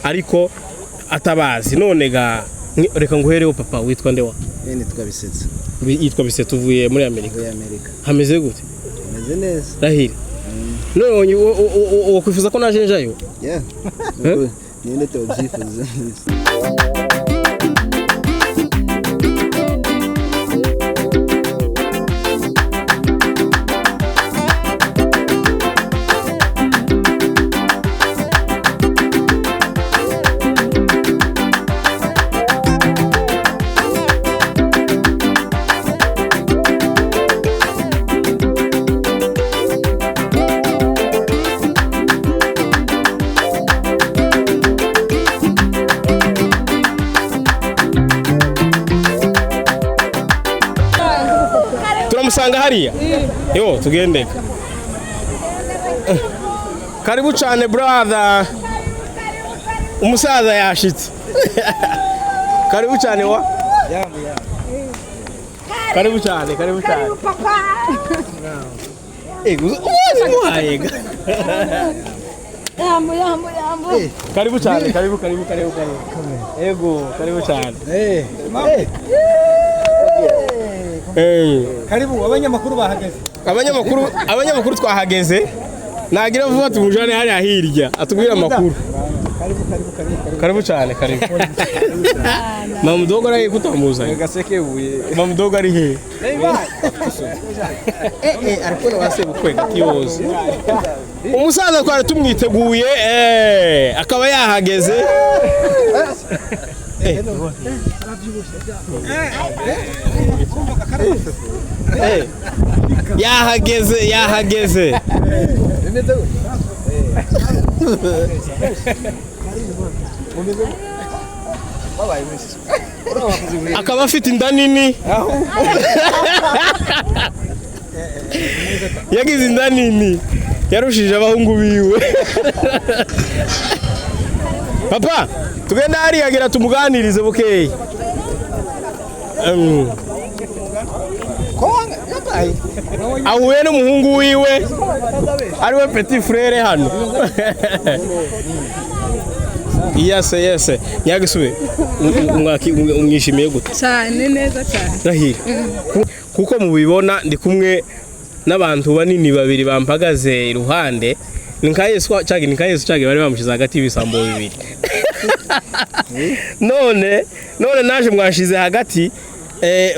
Ariko atabazi. None ga reka nguhereho, papa, witwa nde wa? Nitwa Bisetsa. Yitwa Bisetsa, uvuye muri Amerika? Muri Amerika. Hameze gute? Meze neza. Rahira, none wakwifuza ko naje njayo? Yeah. Ninde tubyifuza? Turamusanga hariya, yo tugendeka. Karibu cyane, brother. Umusaza yashitse. Karibu cyane wa, karibu cyane, karibu cyane. Papa. Eh, uzi muhaye ga. Yambo, yambo, yambo. Karibu cyane, karibu, karibu, karibu, karibu. Ego, karibu cyane. Eh. Eh. Karibu, abanyamakuru bahageze. Abanyamakuru twahageze. Nagira vuba tumujane hariya hirya atubwire amakuru. Karibu, karibu, karibu, karibu. Karibu cyane, karibu. Mama dogo ari kutamuzanye. Gaseke buye. Mama dogo ari he? Eh, ariko wase bukwe gatiyoze. Umusaza twari tumwiteguye, akaba yahageze. Yahageze, yahageze. Akaba afite inda nini, yagize inda nini, yarushije abahungu biwe. Papa, tugenda hariya gira tumuganirize bukeyi. Ahuye n'umuhungu wiwe ariwe petit frère hano. Yese nyagisube, umwishimiye gute? Cyane, neza cyane. Rahira, kuko mubibona ndi kumwe n'abantu banini babiri bampagaze iruhande. Ni nka Yesu cyage, ni nka Yesu cyage bari bamushize hagati y'ibisambo bibiri. None naje mwashize hagati.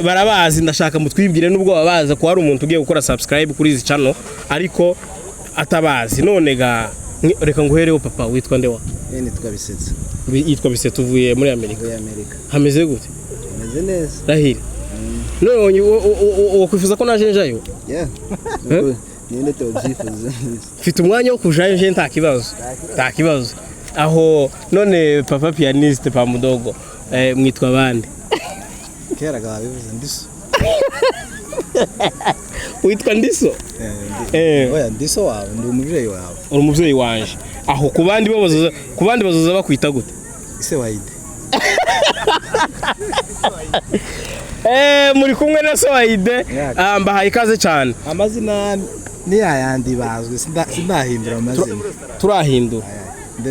Barabazi, ndashaka mutwibwire nubwo babaza ko hari umuntu ugiye gukora subscribe kuri izi channel ariko atabazi. None ga reka nguhereho, papa, witwa nde wa? Nitwa Bisetsa. Yitwa Bisetsa, uvuye muri Amerika? Muri Amerika. Hameze gute? Meze neza. Rahira, none wakwifuza ko naje njayo? Yeah. Ninde tubyifuza? Mfite umwanya wo kujayo nje, nta kibazo, nta kibazo aho. None papa pianiste, pa mudogo, mwitwa bande? Kera babivuze, Ndiso. Witwa Ndiso? Oya, Ndiso wawe, ndi umubyeyi wawe. Uri umubyeyi wanje. Aho ku bandi bo bazoza, ku bandi bazoza bakwita gute? Ise wayide. Muri kumwe na Sowaide. Mbahaye ikaze cyane. Amazina ni yayandi bazwi, sindahindura amazina. Turahindura.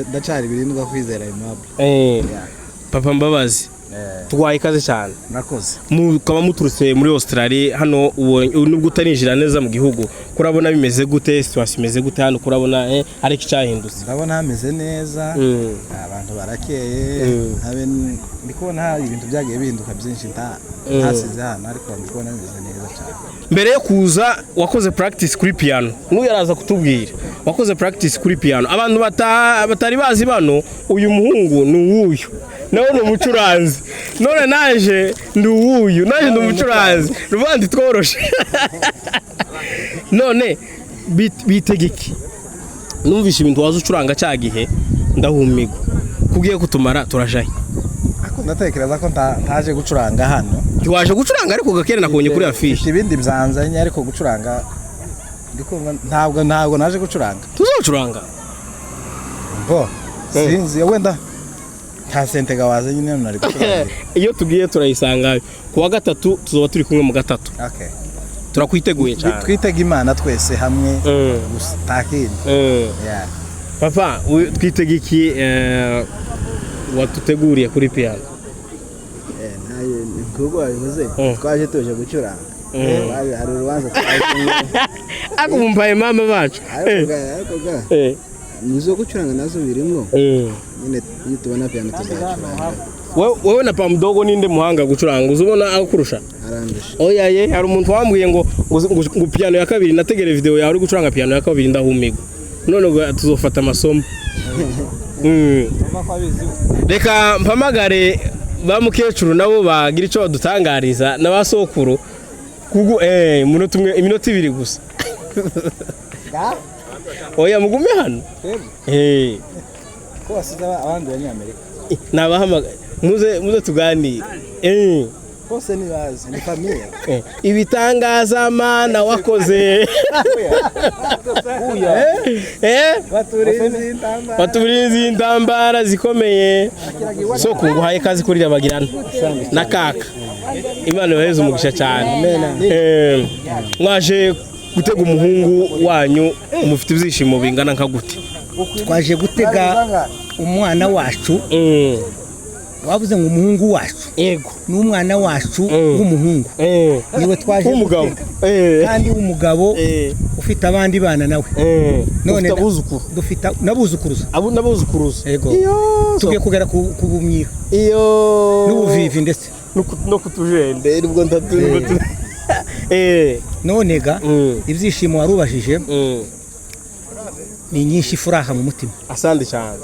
Ndacari Birindwa Kwizera Aimable. Papa Mbabazi, twaye ikaze cyane. Murakoze. Mukaba muturutse muri Australia hano, nubwo utarinjira neza mu gihugu, kurabona bimeze gute? Situation imeze gute hano? Kurabona ariko icyahindutse? Ndabona hameze neza. Abantu barakeye. Habe ndi kubona hari ibintu byagiye bihinduka byinshi ntasize hano, ariko ndi kubona bimeze neza cyane. Mbere yo kuza wakoze practice kuri piano, n'uyu araza kutubwira wakoze practice kuri piano. Abantu batari bazi bano, uyu muhungu ni uwuyu, nawe ni umucuranzi. None naje ndi uwuyu, naje ndi umucuranzi rubandi tworoshe. None bitegeki, numvise ibintu waza ucuranga cya gihe ndahumigwa, kugiye kutumara turajaye. Ariko ndatekereza ko ntaje gucuranga hano. Ntiwaje gucuranga, ariko gakera nakubonye kuri afishe. Mfite ibindi byanzanye, ariko gucuranga ndi kumva ntabwo naje gucuranga. Tuzacuranga. Bo sinzi, wenda nta sentega waze nyine nari gucuranga. Iyo tugiye turayisanga ku wa gatatu, tuzoba turi kumwe mu gatatu. Okay. Turakwiteguye cyane. Twitega Imana twese hamwe gusa, nta kindi. Yeah. Papa, twitega iki? Watuteguriye kuri piano? Kuko wabivuze, twaje tuje gucuranga. Hari urubanza twajemo. Ariko mumbaye mama bacu. Ariko ga nizo gucuranga nazo birimo nyine, iyo tubona piano tuzacuranga. Wewe na Pamudogo ninde muhanga gucuranga? Uzubona aho kurusha? Arandusha. Oya ye, hari umuntu wambwiye ngo piano ya kabiri, nategere video yawe uri gucuranga piano ya kabiri ndahumigwa. None ngo tuzofata amasomo. Reka mpamagare ba mukecuru nabo bagira icyo badutangariza n'abasokuru kuko umunota umwe, iminota 2 gusa. Oya, mugume hano. Ko wasize abandi banyamerika? Nabahamagaye, muze tuganire. Bose ntibazi ni famille. Ibitangaza mana wakoze. Baturinze intambara zikomeye. Soko, nguhaye kazi kuri Rabagirana na kaka. Imana ibaheze umugisha cyane. Mwaje gutega umuhungu wanyu, mufite ibyishimo bingana nka gute? Twaje gutega umwana wacu. Wavuze ngo umuhungu wacu? Yego. N'umwana wacu w'umuhungu niwe twaje w'umugabo gutega. Kandi w'umugabo ufite abandi bana nawe. None ufite abuzukuru? Dufite n'abuzukuruza. Abo n'abuzukuruza. Yego. Iyo. Tugiye kugera ku bumyira iyo n'ubuvivi ndetse no kutujende nubwo ndatu none ga ibyishimo warubajije ni nyinshi, furaha mu mutima. Asante cyane.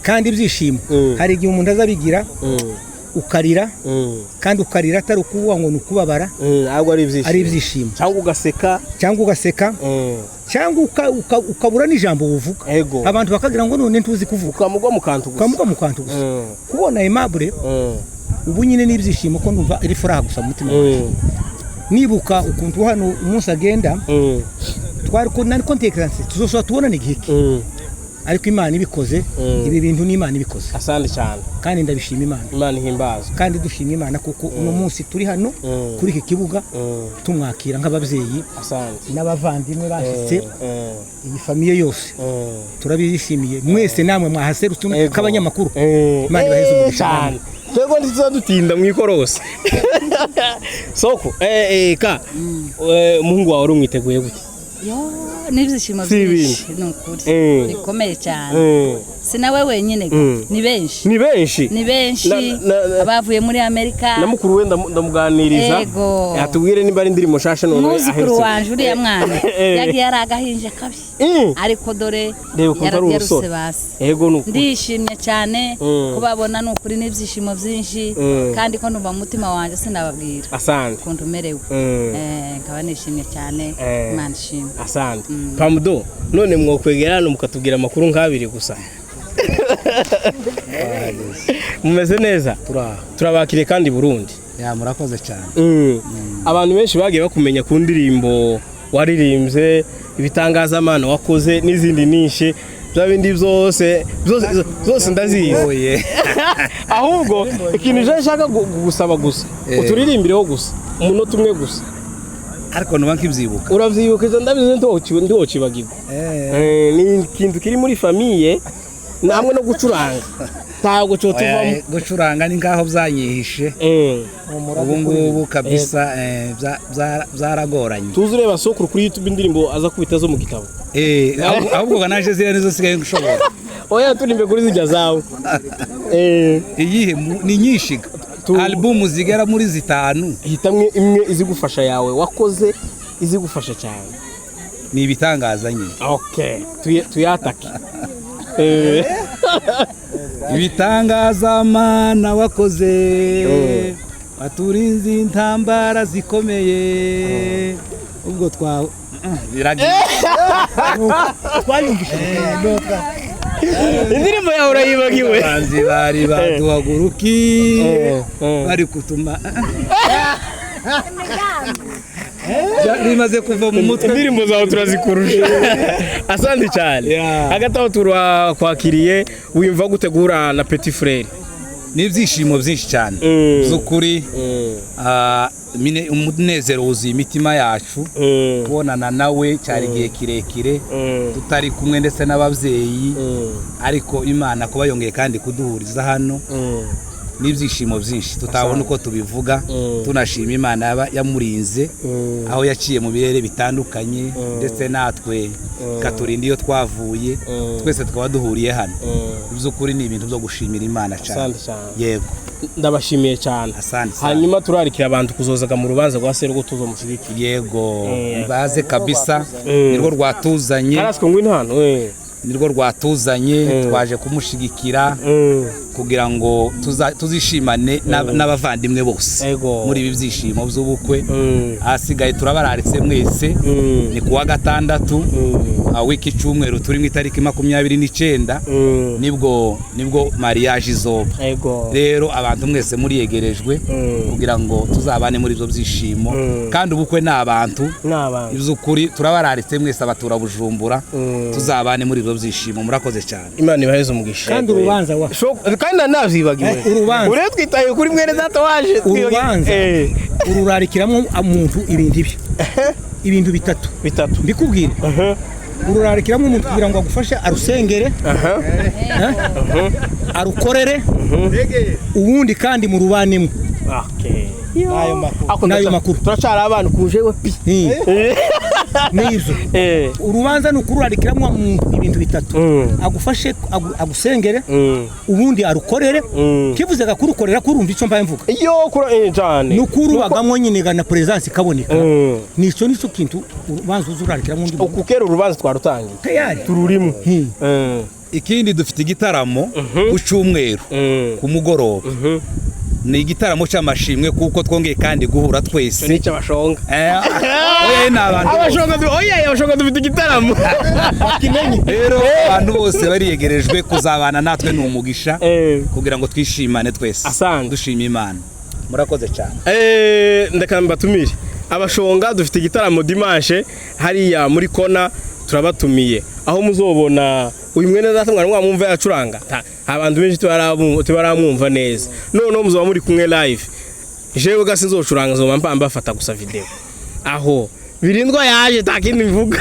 Kandi ibyishimo hari igihe umuntu azabigira ukarira, kandi ukarira atari ukuvuga ngo ni ukubabara, ahubwo ari ibyishimo. Ari ibyishimo. Cyangwa ugaseka. Cyangwa ugaseka, cyangwa ukabura n'ijambo uvuga. Ego. Abantu bakagira ngo none ntuzi kuvuga. Ukamugwa mu kantu gusa. Ukamugwa mu kantu gusa. Kubona Aimable ubu nyine n'ibyishimo, ko ndumva iri furaha gusa mu mutima wanjye. Nibuka ukuntu hano umunsi agenda twari ko nari ko ntekereza tuzosora tubonane igihe ki, ariko Imana ibikoze. Ibi bintu ni Imana ibikoze. Asante cyane. Kandi ndabishima Imana. Imana ihimbazwe. Kandi dushima Imana kuko uno munsi turi hano kuri iki kibuga tumwakira nk'ababyeyi asante n'abavandimwe bashyitse, iyi famille yose turabishimiye mwese, namwe mwahaserutse nk'abanyamakuru. Imana ibaheze umugisha. Cyane. Twebwe ntituzadutinda mu ikorose. Soko ka umuhungu wawe urumwiteguye gute? Yo, n'ibyishimo Si byinshi ni ukuri bikomeye cyane. Si nawe wenyine ga, ni benshi. Ni benshi. Ni benshi abavuye muri Amerika. Na mukuru we ndamuganiriza. Ego. Atubwire nimba ari indirimbo nshasha none umwuzukuru aherutse. wanje uriya mwana yagiye ari agahinja kabi, ariko dore Reba ukuntu ari yararuse umusore. basi. Ego, ni ukuri. Ndishimye cyane kubabona, ni ukuri n'ibyishimo byinshi, kandi ko numva mu mutima wanjye sinababwira Asante. ukuntu umerewe. Nkaba nishimye cyane. Imana ishimwe. Asante. Pamudo, none mwokwegera hano mukatubwira amakuru nk'abiri gusa. Mumeze neza? Turabakiriye kandi Burundi. Ya, murakoze cyane. Abantu benshi bagiye bakumenya ku ndirimbo waririmbye, ibitangazamana wakoze n'izindi nyinshi, bya bindi byose byose byose ndazizi. Oye. Ahubwo ikintu je nshaka gusaba gusa, uturirimbireho gusa umunota umwe gusa. Ariko nuba nkibyibuka. Uravyibuka izo, ndabizi ntiwocibagirwa. Ni ikintu kiri muri famille namwe no gucuranga ntabwo cotuvamo. Oya, gucuranga ni ngaho byanyihishe ubu ngubu kabisa, byaragoranye. Tuzi ureba sokuru kuri YouTube indirimbo aza kubita zo mu gitabo. Ahubwo naje ziriya nizo sigaye nshobora. Oya, turimbe kuri zijya zawe. Iyihe ni nyinshi ga. Albumu zigera muri 5. Hitamwe imwe izigufasha yawe wakoze izigufasha cyane. Ni ibitangaza nyine. Okay, tuyatake. Ibitangaza mana wakoze, waturinze intambara zikomeye, ubwo twa biragiye. Twayumvise. Indirimbo yawe urayibagiwe. Abanzi bari baduhagurukiye bari kutuma bimaze kuva mu mutwe. Indirimbo zawe turazikurusha. Asante cyane. Yeah. Hagati aho turakwakiriye, wiyumva gutegura na Petit Frere? Ni ibyishimo byinshi cyane by'ukuri. Umunezero wuzuye imitima yacu. Kubonana nawe cyari igihe kirekire tutari kumwe, ndetse n'ababyeyi, ariko Imana kuba yongeye kandi kuduhuriza hano n'ibyishimo byinshi tutabona uko tubivuga. Tunashima Imana yaba yamurinze aho yaciye mu birere bitandukanye, ndetse natwe ikaturinda iyo twavuye, twese tukaba duhuriye hano. By'ukuri ni ibintu byo gushimira Imana cyane. Asante cyane. Yego. Ndabashimiye cyane. Asante sana. Hanyuma turarikira abantu kuzozaga mu rubanza rwa Serugo, tuzomushyigikira. Yego, baze kabisa, nirwo rwatuzanye. Karaswe ngwino hano. Nirwo rwatuzanye, twaje kumushigikira kugira ngo tuzishimane n'abavandimwe bose muri ibi byishimo by'ubukwe. Ahasigaye turabararitse mwese. Ni kuwa gatandatu w'iki cyumweru turi mu itariki 29, nibwo mariage izoba. Rero abantu mwese muriyegerejwe kugira ngo tuzabane muri ibyo byishimo, kandi ubukwe ni abantu. N'abantu. Iby'ukuri turabararitse mwese abatura Bujumbura, tuzabane muri ibyo byishimo. Murakoze cyane. Imana ibaheze umugisha. Kandi urubanza wa Kandi navyibagiwe. Urubanza. Ure twitaye kuri mwene data waje. Urubanza ururarikiramo umuntu ibintu ibi, ibintu bitatu. Bitatu. Mbikubwire. Ururarikiramo umuntu kugira ngo agufashe arusengere, arukorere, ubundi kandi murubanemo. Okay. N'ayo makuru. Ako N'ayo makuru. Turacara abantu kuje we pi. N'ibyo urubanza ni ukururarikiramo umuntu ibintu bitatu: agufashe, agusengere, ubundi arukorere. Kivuze kurukorera, kurumva icyo mbaye mvuga? Iyo kura cyane. Ni ukurubagamo nyine na presence ikaboneka. Nico kintu urubanza uzurarikiramo undi muntu. Ukukera urubanza twarutangiye. Tayari. Tururimo. Ikindi, dufite igitaramo ku cyumweru ku mugoroba. Ni igitaramo cy'amashimwe kuko twongeye kandi guhura twese. Ni cy'abashonga. Oya, ni abantu bose. Abashonga oya, abashonga dufite igitaramo. Rero abantu bose bariyegerejwe kuzabana natwe, ni umugisha kugira ngo twishimane twese. Asante. Dushima Imana. Murakoze cyane. Ndeka mbatumire. Abashonga dufite igitaramo dimanche hariya muri kona, turabatumiye. Aho muzobona uyu mwene data mwari mwamwumva yacuranga. Abantu benshi tubaramwumva neza. Noneho muzoba muri kumwe live. Jewe gasi nzocuranga, nzoba mpamba bafata gusa video. Aho Birindwa yaje takindi mvuga.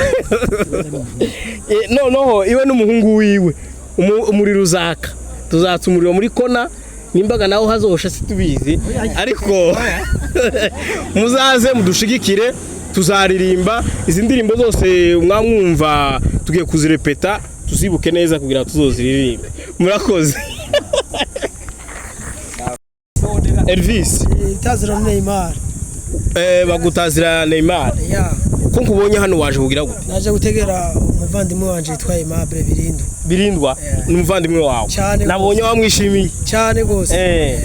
Noneho iwe n'umuhungu wiwe umuriro uzaka. Tuzatsa umuriro muri kona, nimbaga naho hazosha situbizi, ariko muzaze mudushigikire, tuzaririmba izi ndirimbo zose mwamwumva, tugiye kuzirepeta tuzibuke neza kugira tuzoziririmbe. Murakoze. Elvis. Itazira Neymar. Bagutazira Neymar. Ya. Ko nkubonye hano waje kugira gute? Naje gutegera umuvandimwe wanje yitwa Aimable Birindwa. Birindwa ni umuvandimwe wawe? Cyane. Nabonye wamwishimiye. Cyane gose.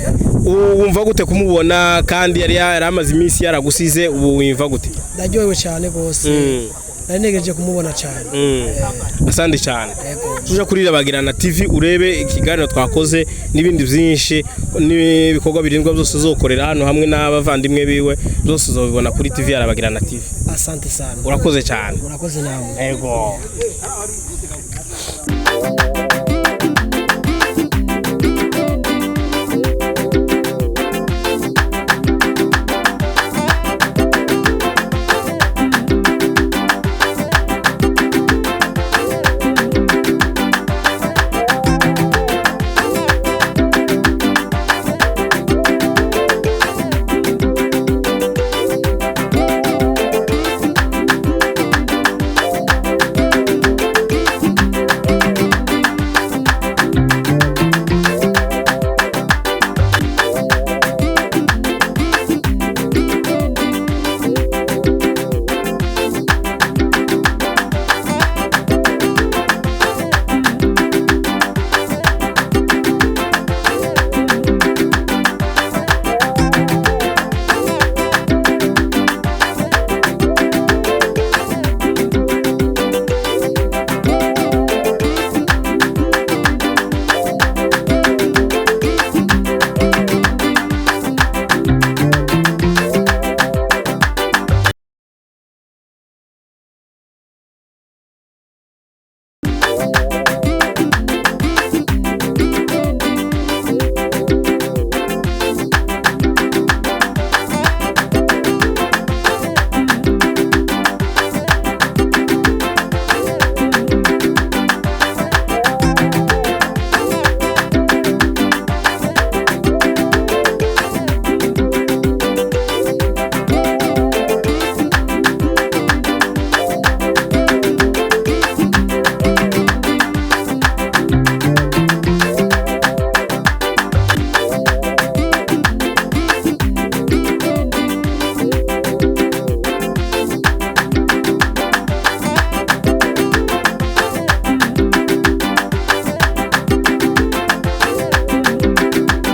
Wumva gute kumubona kandi yari yaramaze iminsi yaragusize, ubu wumva gute? Ndaryohewe cyane gose. Nari negereje kumubona cyane. Asante cyane. Tuja kuri Rabagirana TV urebe ikiganiro twakoze n'ibindi byinshi n'ibikorwa Birindwa byose uzokorera hano hamwe n'abavandimwe biwe, byose uzobibona kuri TV ya Rabagirana TV. Asante sana. Urakoze cyane. Urakoze nawe. Ego.